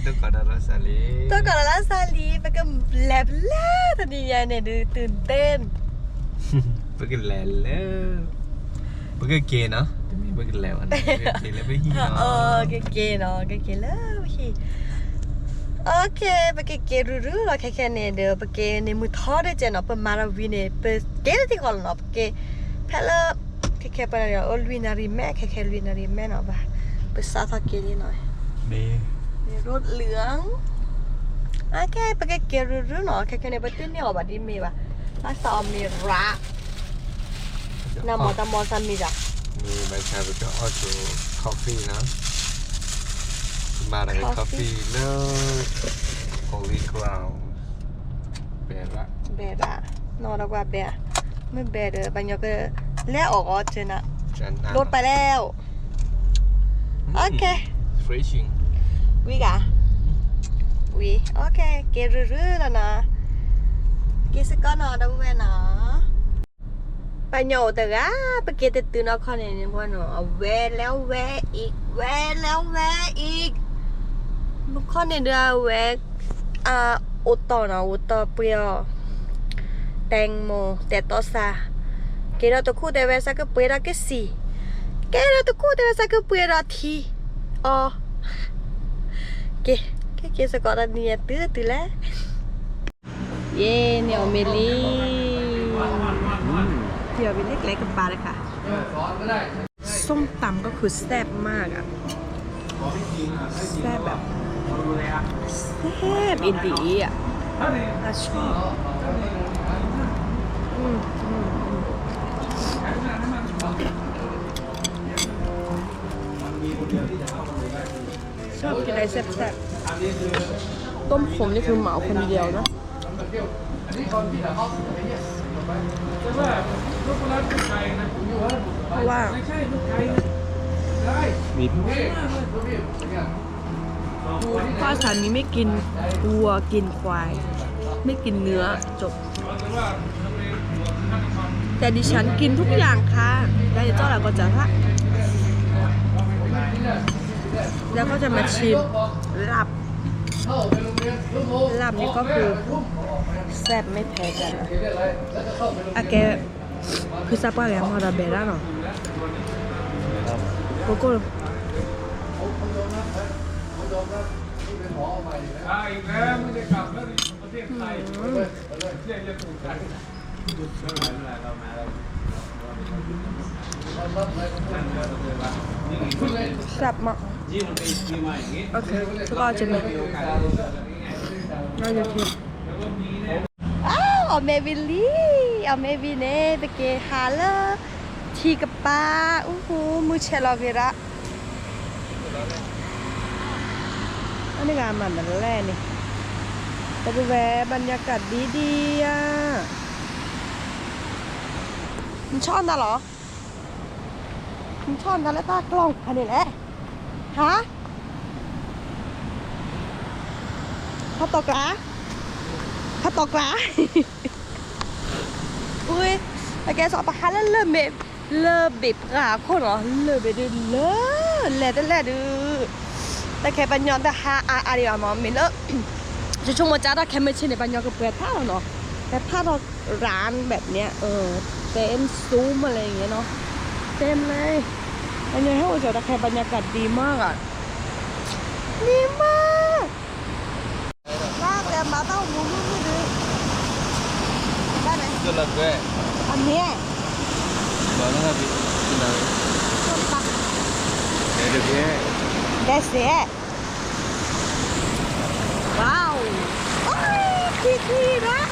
တိၢ်ကီၢ်ဒီးလီၤစၢ်လံ, တိၢ်ကီၢ်ဒီးလီၤစၢ်လံ, ပကလဲၤဖဲလဲၣ်တနံၤညါန့ၣ်ဒုး တုၤတ့ၢ် ပကလဲၤလၢ ပကက့ၤနီၤ, တမ့ၢ်ပကလဲၤဘၣ်နီၤ, ပကက့ၤလၢပဟံၣ်နီၤ, ကက့ၤနီၤ, ကက့ၤလၢပဟံၣ်, ပကက့ၤရူၤရူၤလီၤ ခဲခဲန့ၣ်ဒီး ပက့ၤန့ၣ်မုၢ်ထီဒ်ကဲနီၤ, ပမၤဒီးဝံၤန့ၣ် ပက့ၤတထံၣ်ဃီလီၤနီၤ, ပက့ၤ ဖဲလၢ ခဲခဲပှဲၤန့ၣ်ဒီး အိၣ်လွံၢ်နၣ်ရံၣ်မဲ ခဲခဲလွံၢ်နၣ်ရံၣ်မဲနီၤ, ဘၣ် ပစးထီၣ်က့ၤလံနီၤ, မ့ၢ်ရိလၢ ပကက့ၤရူၤရူၤနီၤ, ခဲခဲန့ၣ် ပတန့ၢ်အီၤဘၣ်ဒ်မ့ၢ်ဘၣ်, ဘၣ်စးအီၤမ့ၢ်ရၣ်, နမၤတၢ်မီၢ်စၢ်မံၤဒၣ်, မ့ၢ်ဘၣ်ဆၣ်ပကအီၣ်ကၠိ coffee နီၤ, မၤတၢ်က့ၤ coffee လၢ Holy Ground ဘဲၣ်ဘၣ်, ဘဲၣ်ဘၣ်, နီၢ်ဒီးကွၢ်ဘဲၣ်, မ့ၢ်ဘဲၣ်ဒီး ပှၤညီကလဲၤအီၣ်ဂီၤကၠိနၤ, လိၣ်ပာ်လဲၣ်, ဝံၤဂၤ, ဝံၤ, က့ၤရူၤရူၤလီၤနီၤ, က့ၤစ့ၢ်ကီးနီၤ ဒီပုၢ်ဝဲၢ်နီၤ ပှၤညီအိၣ်တဂၤ, ပက့ၤတတုၤနီၢ်ခီန့ၣ်န့ၣ် ပှၤနီၤ အဝဲလဲၤဝဲအံၤ ဝဲလဲၤဝဲအံၤ, မုၢ်ခီန့ၣ်ဒီးအဝဲ အိၣ်တီၢ်နီၤ အိၣ်တီၢ်ပှ့ၤအီၤ, တဲမိၢ် တဲတီစါ, က့ၤဒီးတခူၣ်တဲဝဲစးကပှ့ၤဒီးကစံၣ်, က့ၤဒီးတခူၣ်တဲဝဲစးကပှ့ၤဒီးထံအီၤ, က့ၤ က့ၤစ့ၢ်ကီးဒီးနံၤညါတုၤတုၤလဲၣ် ယ့ၣ် န့ၢ်အီၤမ့ၤလံ, န့ၢ်အီၤမ့ၤလံ ကျဲကပၤတခါ, ส้มตำก็คือแซ่บมากอะ แซ่บแบบ แซ่บอีหลีอะ อะชอบ อืม อืม อืม ชอบกินอะไรแซ่บๆ ต้มขมนี่คือเหมาคนเดียวนะ เพราะว่า มี พ่อสามีไม่กินวัวกินควาย ไม่กินเนื้อ จบ แต่ดิฉันกินทุกอย่างค่ะ แล้วเดี๋ยวเจ้าหลังก็จะละ แล้วก็จะมาชิมลาบ ลาบนี่ก็คือแซ่บไม่แพ้กันนะ အကဲ ဖုစၢ်ပှၢ်ဂၤမၤဒီးဘဲၣ်ဒၣ်နီၤ ကိုကို แซ่บมาก โอเค ก็จะมี น่าจะเค็ม အီၣ်မ့ၤဝံၤလံ အီၣ်မ့ၤဝံၤန့ၣ် ပက့ၤဟးလၢ ထံကပၤ အူဟူ မုၢ်ဆဲးလီၤဂ့ၤဒၣ် အန့ၣ်ဂၤမၤနလဲၣ်န့ၣ် တပဝဲ บรรยากาศดีดีอะ နဆီၣ်နၤလီၤ နဆီၣ်နၤလၢတၢ်ကျီၢ်ဖးန့ၣ်လဲၣ် ဟါ ဖးတီၢ်ကျါ ဖးတီၢ်ကျါ အူ အကဲစီၤပဟါလၢလၢမ့ၢ် လၢဘ့ၣ်ပှၢ်ခိၣ်နီၤ လၢဘ့ၣ်ဒုးလၢ လဲၤတလဲၣ်ဒုး တၢ်ခဲပှၤညီတဟါအါအါဒံးဘၣ်မ့ၢ် မ့ၢ်လၢ ဆိကမိၣ်ကၠါတၢ်ခဲမုၢ်ဆ့ၣ်န့ၣ် ပှၤညီကပှဲၤဖးလီၤနီၤ ပှဲၤဖးထီၣ် ร้านแบบเนี้ย เออ เต็มซุ้มอะไรอย่างเงี้ยเนาะ เต็มเลย ပှၤညီဟဲအိၣ်ကၠီတၢ်ခဲ บรรยากาศดีมากอะ ดีมาก ဘၣ်တဲမၤတၢ်အိၣ်မူမုၢ်မုၢ်ဒုး ဘၣ်န့ၣ် အမ့ၢ် That's it. Wow. အို ထံချံဒၣ်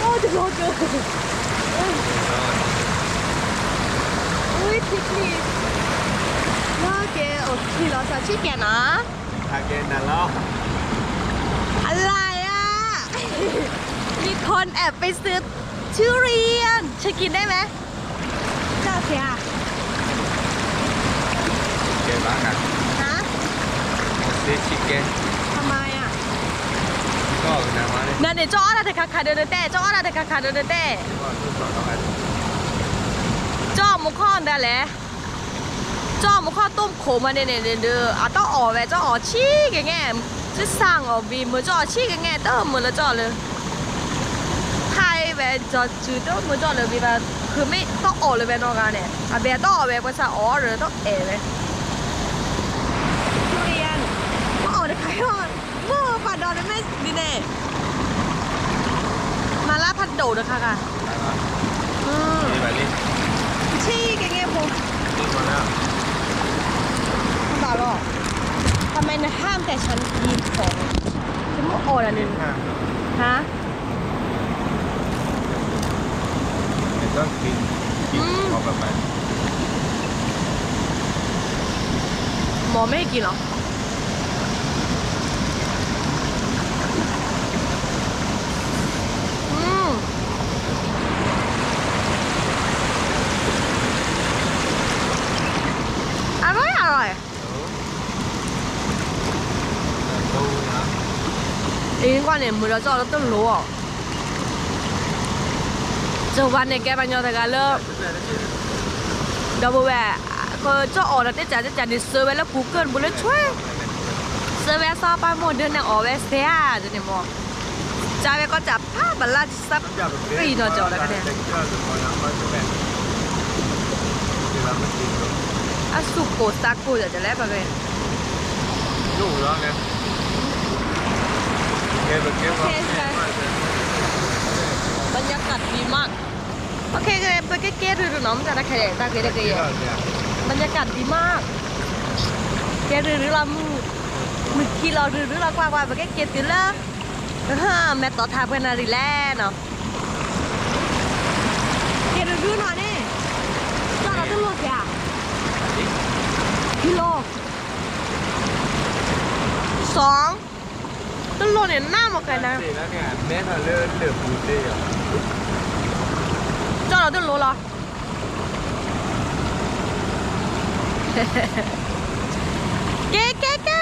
အိ တဘျီကၠိ အိ ထံချံ လီၤက့ၤ အိၣ်ထံလီၤစီၤဆံကဲနီၤ อะไรอ่ะ มีคนแอบไปซื้อทุเรียน เธอกินได้ไหม เจ้าเสีย ကဲဘၣ်က ฮะ ซื้อชิคเก้น ทำไมอ่ะ ก็ออกนานมาเลย နန့ၣ် ကၠီအီၣ်ဒၣ်တခါခါဒိၣ်နတဲ ကၠီအီၣ်ဒၣ်တခါခါဒိၣ်နတဲ ကၠီမူခီၣ်ဒၣ်လဲၣ် ကၠီမူခီၣ်တိၢ်ခိၣ်မးန့ၣ်န့ၣ် အတၢ်အီၣ်ဝဲ ကၠီအီၣ်ဆံက့ၤငဲၢ် စ့ၢ်စၢ်အီၤဘံ မုာ်ကၠီၣ်အီၤဆံးကငဲၢ် တမုာ်လၢကၠီၣ်လၢ ဖဲဝဲကၠီၣ်စု တမုာ်ကၠီၣ်လၢဘံဘၣ် ခုမ့ၢ်တအီၣ်လၢၤဝဲနီတဂၤန့ၣ် အဘဲတအီၣ်ဝဲ ပှၤစးအီၣ်ရၢတအဲၣ်ဝဲ မ့ၢ်အီၣ်တခါအီၣ် မ့ၢ်ပှၤဒီးန့ၣ်မ့ၢ်ဒ်န့ၣ် မၤလၢဖးဒိၣ်တခါခါ ဆံးကငဲၢ်ဖိ ဘၣ်လီၤ ทำไมนายห้ามแต่ฉันกินของ ฉันไม่ออกอ่ะเนี่ย ฮะ หมอไม่ให้กินเหรอ อืม อร่อย อร่อย အံၤကွၢ်န့ၣ် မုာ်ဒီးကၠီၣ်လၢတလိၤအီၤ ကဝၤန့ၣ် ကဲပှၤကညီတဂၤလၢ ဒီပုၢ်ဝဲၢ် ကၠီၣ်အီၣ်ဒီးတ့ၢ်စၢ်တ့ၢ်စၢ်န့ၣ် စၢၤဝဲလၢပူၤကၢၢ်တဘိလၢဆွဲ စၢၤဝဲစီၤပၤမိၢ်ဒၢန့ၣ်အီၣ်ဝဲစဲးဧါန့ၣ်မ့ၢ် ကၠီဝဲကီၢ်စးဖးဘၣ်လၢ စးပ့ၤနီၢ်ကၠီၣ်ဒီးကန့ၣ် အစူၢ်ကိၢ်သးကိၢ်ဒီးလဲၣ်ပဂ့ၤ โอเค บรรยากาศดีมาก โอเค ပကကဲရုရုနီၤ မ့ၢ်တၢ်တခါ တၢ်ဂ့ၤတဂ့ၤ บรรยากาศดีมาก ကဲရုရုလီၤ မုၢ်ခံလီၤ ရုရုလီၤ ကွၢ်ကွၢ် ပကက့ၤတုၤလၢ မဲာ်တီၢ်ထါပှဲၤနၣ်ရံၣ်လဲၣ်နီၤ ကဲရုရုနီၤန့ၣ် ကၠီၣ်ဒီးတလိၤကဲဧါ ကံလိၤ စီၤ တလိၤန့ၣ် နၢ်မ့ၢ်ကဲနၤ ကၠီၣ်ဒီးတလိၤလီၤ ကဲ ကဲ ကဲ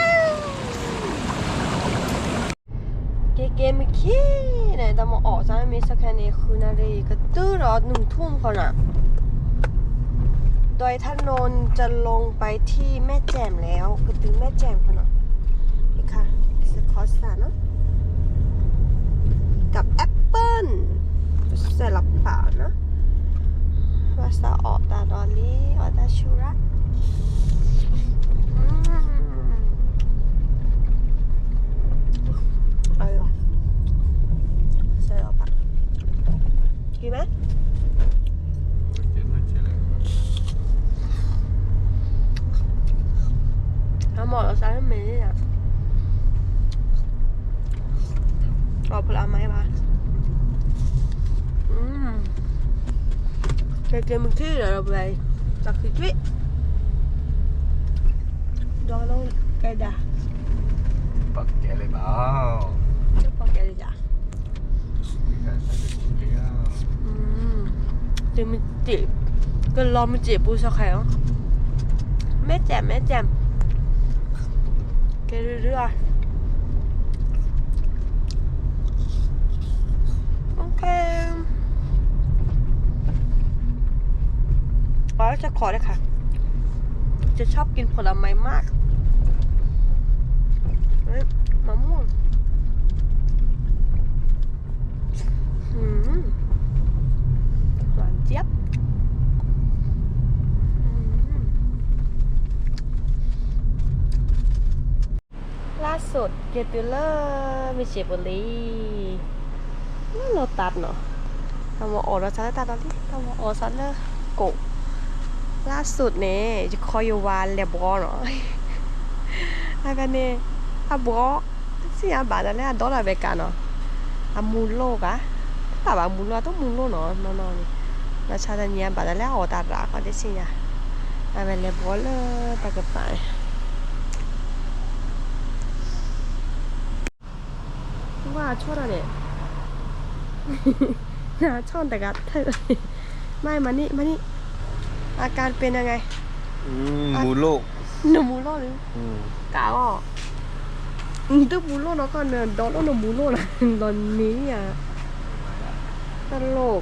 ကဲ ကဲ မုၢ်ခံန့ၣ် တၢ်မၤအီၣ်စၢ်မ့ၢ်စခါန့ၣ် ဃုနၣ်ရံၣ် ကတုၤဒီးနုၢ်ထူၣ်ခီနီၤ ดอยถนนจะลงไปที่แม่แจ่มแล้ว กระตือแม่แจ่มขนาด นี่ค่ะ ซื้อคอสซาเนาะ กับแอปเปิ้ล ใส่ลำเปล่าเนาะ ว่าซาออกตาดอลลี่ ออกตาชูระ อืม อร่อย ใส่ลำเปล่า กินไหม เอาหมดแล้วใช่ไหมเนี่ย เอาผลไม้มา อืม จะกินมันที่เดี๋ยวเราไป จะคือจุ้ย ดองแล้วไก่ด่า ပီၣ်ကဲလၢၤဘၣ် จะปอกแกะเลยจ้ะ อืม เจอมันเจ็บ ก็รอมันเจ็บปูซะแข็ง แม่แจ่ม แม่แจ่ม แกเรื่อยๆ โอเค ขอจะขอเลยค่ะ จะชอบกินผลไม้มาก เฮ้ย มะม่วง อืม หวานเจี๊ยบ อืม ล่าสุด เกตุเลอร์ มีเชบุรี นั่นโลตัสเนาะ တၢ်မၤအီၣ်ဒီးစးလၢတၢ်ဒီးလံ တၢ်မၤအီၣ်စးလၢကိၣ် ล่าสุด န့ၣ် ယခီယဝၤလဲၤဘှီနီၤ အဝဲန့ၣ် အဘှီ စံၣ်အဘၣ်တၢ်လၢအဒီလီၤဝဲကးနီၤ အမူလိၣ်ကး တၢ်ဘၣ်မူလိၣ် အတမူလိၣ်နီၤ နီၢ်နီၢ်န့ၣ် လီၤဆီတနံၤအဘၣ်တၢ်လၢအအီၣ်တၢ်ရၣ်ဃီတစံၣ်ညါ အဝဲလဲၤဘှီလၢတၢ်ကပၤန့ၣ် ว่าชอบอะไร นะ ชอบแต่กระเทย ไม่ มานี่ มานี่ อาการเป็นยังไง อืม อ่ะ หมูโลก หนูหมูโลกหรือ อืม กะอ่ะ อืม ตึกหมูโลกเนาะ ก็เนินดอนแล้วหนูหมูโลกนะ ตอนนี้อ่ะ ตลก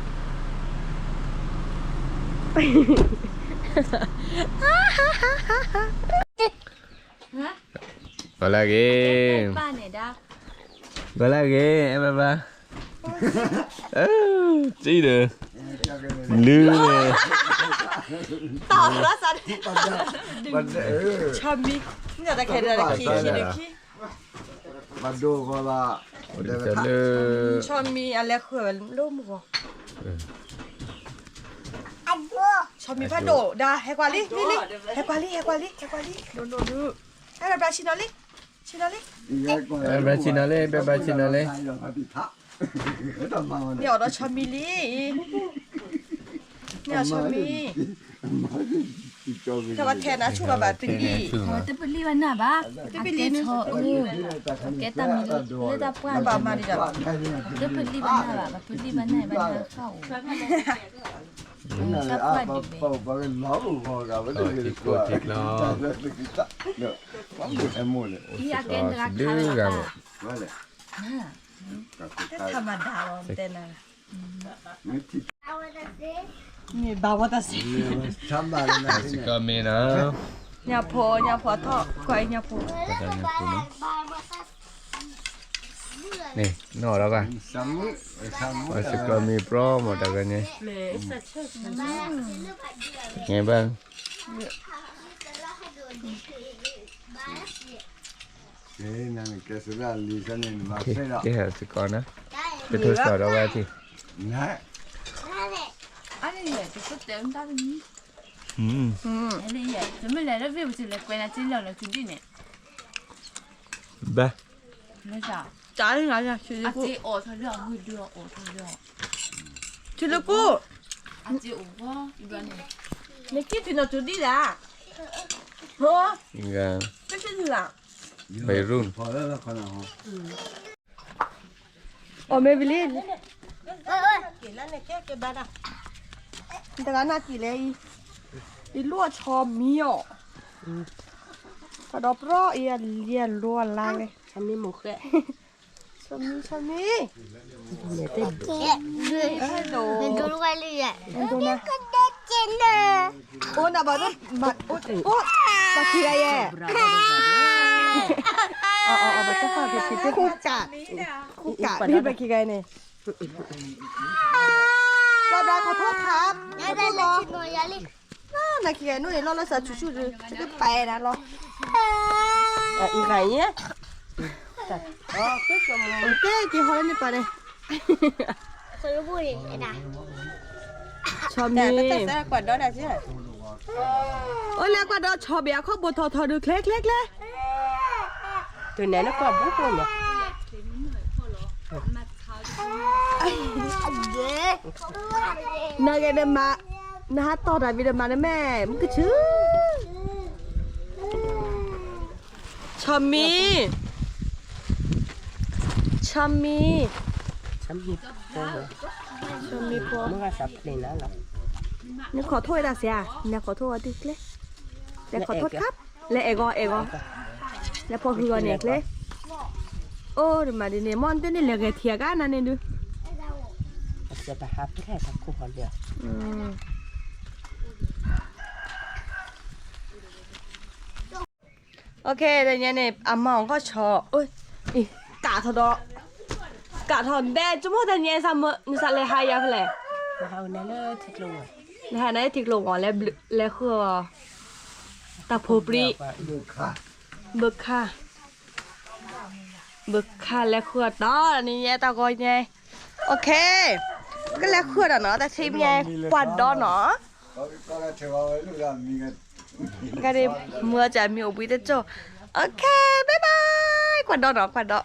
ฮะ ဂီၤလၢဂ့ၤ, ဂီၤလၢဂ့ၤ အဲၣ်ဘၣ်ဘၣ်, စံၣ်ဒီး လုၢ်န့ၣ်, ဆီမံ, တၢ်ခဲဒၣ်ခံခံခံ, ဘၣ်ဒိဂီၤလၢ, ဆီမံအလဲၤဃုာ်ဝဲလၢမုၢ်ဂီၤ, ဆီမံဖးဒိၣ်ဒၣ် ဟဲကွၢ်လံ လံ လံ ဟဲကွၢ်လံ ဟဲကွၢ်လံ ဟဲကွၢ်လံ ဒိၣ်ဒိၣ်ဒုး, ဟဲဘၣ်ဆံးနီၤလံ, ဆံးနီၤလံ, ဟဲဘၣ်ဆံးနီၤလံ ဟဲဘၣ်ဆံးနီၤလံ, န့ၣ်အီၤဒီးဆီမံလံ, န့ၣ်အီၤဆီမံ, တၢ်ဘၣ်ထဲနၤဆူၣ်ဘၣ်ဘၣ်ပလံၢ်, တပလံၢ်ဘၣ်နၢ်ဘၣ်, တပလံၢ်နုာ်, ကဲတၢ်မံၤလၢတၢ်ပှၢ်, ဘၣ်မၤဒံးဒီး, တပလံၢ်ဘၣ်နၢ်ဘၣ်, ပပလံၢ်ဘၣ်နၢ်ဘၣ်နၢ်ဃၣ်အိၣ်, တၢ်ပှၢ်ဒံးဘၣ်, ထံကျိထံကျိ, အကဲနတဂၤခးလီၤ, တၢ်မၤဒၣ်လီၤတဲနၤ, မ့ၢ်ဘၣ်ဝဲတၢ်စ့, စ့ၢ်ကီးမ့ၢ်နီၤ, ညၣ်ဖိ ညၣ်ဖိအထီၣ် ကွၢ်အံၤညၣ်ဖိ, န့ၣ် နီၢ်ဒီးကွၢ်, စ့ၢ်ကီးမ့ၢ်ပြီမးတၢ်ဂၤန့ၣ်, န့ၣ်ဘၣ် ကဲစ့ၢ်ကီးနၤ, ကထိစီၤဒီးဝဲထံၣ်, ဘၣ်, ထံလၢကူၣ်, နကံၢ်ထံနီၤတုၤဒံးဒၣ်, ဟိ, တကံၢ်ထံလၢ်, ဘဲရူၣ် အီၣ်မ့ၢ်ဝံၤလံ, တဂၤနၢ်က့ၤလဲၣ်အံၤ, အံၤလိၣ်အဆီမံအီၤ, ဖးဒီးပြီအံၤအလံၤအလိၤအလါဝဲ, ဆီမံ ဆီမံ, ဒိၣ်, အိၣ်နဘၣ်, အိၣ်, ဘၣ်ခံဂၤယဲၢ်, အၢ ဘၣ်တၢ်ဖးဖံဖံ, ခူၣ်ကး, ခူၣ်ကး ဘၣ်ခံဂၤန့ၣ်, စီၤဒၤခီၣ်ထီၣ်ခး, ခီၣ်ထီၣ်လီၤ, နခံဂၤန့ၣ်လီၤလၢစးဆူၣ်ဆူၣ်ဒုး, တပာ်အဲၣ်ဒၣ်လီၤ, အံၤဂၤယဲၢ်, ကဲက့ၤဟီလၢန့ၣ်ပာ်န့ၣ်, ဆီမံ, အိၣ်လဲၤကွၢ်ဒီးဆီဘ့ၣ်အခီၣ်ဘိထီၣ်ထီၣ်ဒုး ချ့ချ့ချ့, တုၤနဲၣ်နကွၢ်ဘိဘိန့ၣ် နဂ့ၤဒီးမး, နဟးတီၢ်တၢ်ဘံၤဒီးမးန့ၣ်မဲာ် မုၢ်ကဆူၣ်, ဆီမံ, ဆီမံ, ဆီမံဖိ, နခီၣ်ထိၣ်ဝဲဒၣ်စ့ၢ်ဧါ, နခီၣ်ထိၣ်ဝဲဒၣ်ကျဲ, လဲၤခီၣ်ထိၣ်ခါ, လဲၤအဲၣ်ဂီၤအဲၣ်ဂီၤ, လဲၤဖီၣ်ဟုၣ်ဂီၤန့ၣ်ကျဲ, အိၣ်ဒ်မးဒ်န့ၣ် မ်နတဲန့ၣ်လဲၤဂဲၤထံအကါနၤန့ၣ်ဒုး OK တညါန့ၣ် အမၤအီၣ်ခီၣ်ဆီ, ကးထီၣ်ဒီး, ကးထီၣ်ဒဲး ဆိကမိၣ်တညါ နစးလဲၤဟးယၤဖဲလဲၣ်, လဲၤဟးန့ၣ်ထံကျိဂီၤ လဲၤဃုအီၤ, တၢ်ဖိပြံ, ဘုခါ, ဘုခါလဲၤဃုအီၤတီၤန့ၣ် ယဲတၢ်ဂီၤညါ, OK, ကလဲၤဃုအီၤဒီးနီၤ တၢ်ဆံမံၤ ကွၢ်ဒီးနီၤ ဂၤဒ်မုၢ်အီၣ်ကမံၤအိၣ်ဘှံးတကၠိၢ်, OK, bye bye, ကွၢ်ဒီးနီၤ ကွၢ်ဒီး